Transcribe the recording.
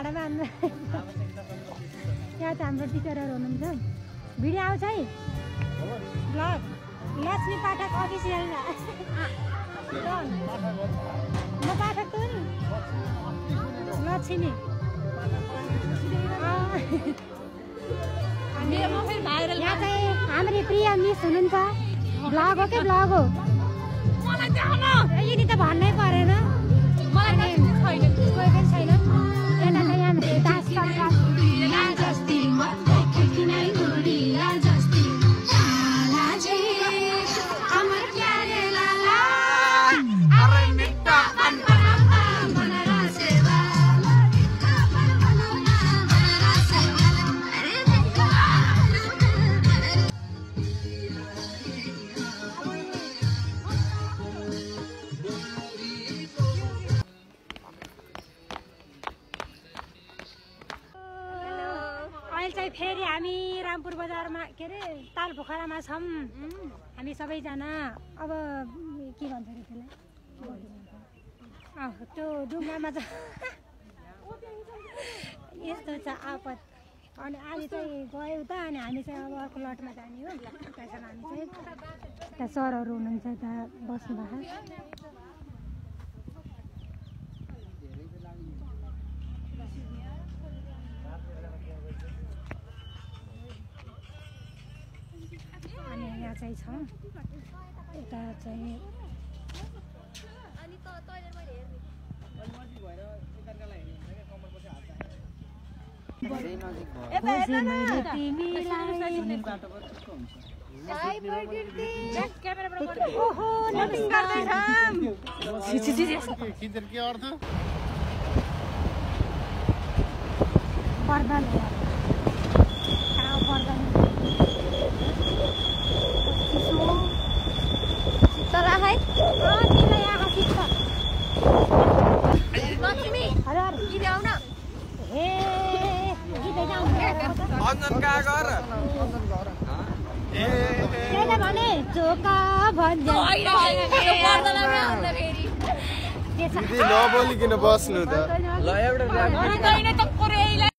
भाडामा हान्नु यहाँ त हाम्रो टिचरहरू हुनुहुन्छ भिडियो आउँछ है ब्लग लक्ष्मी पाठक अफिसियल म पाठक त नि लक्ष्मी यहाँ चाहिँ हाम्रो प्रिय मिस हुनुहुन्छ ब्लग हो कि ब्लग हो यिनी त भन्नै परेन कोही पनि छैन यता चाहिँ यहाँ दास फेरि हामी रामपुर बजारमा के अरे तालपोखरामा छौँ हामी सबैजना अब के भन्छ अरे त्यसलाई त्यो डुङ्गामा छ यस्तो छ आपत अनि अहिले चाहिँ गयो त अनि हामी चाहिँ अब अर्को लटमा जाने हो त्यसमा हामी चाहिँ त्यहाँ सरहरू हुनुहुन्छ त्यहाँ बस्नु भएको चाहिँ छ यता चाहिँ नबोलिकन बस्नु त ल एउटा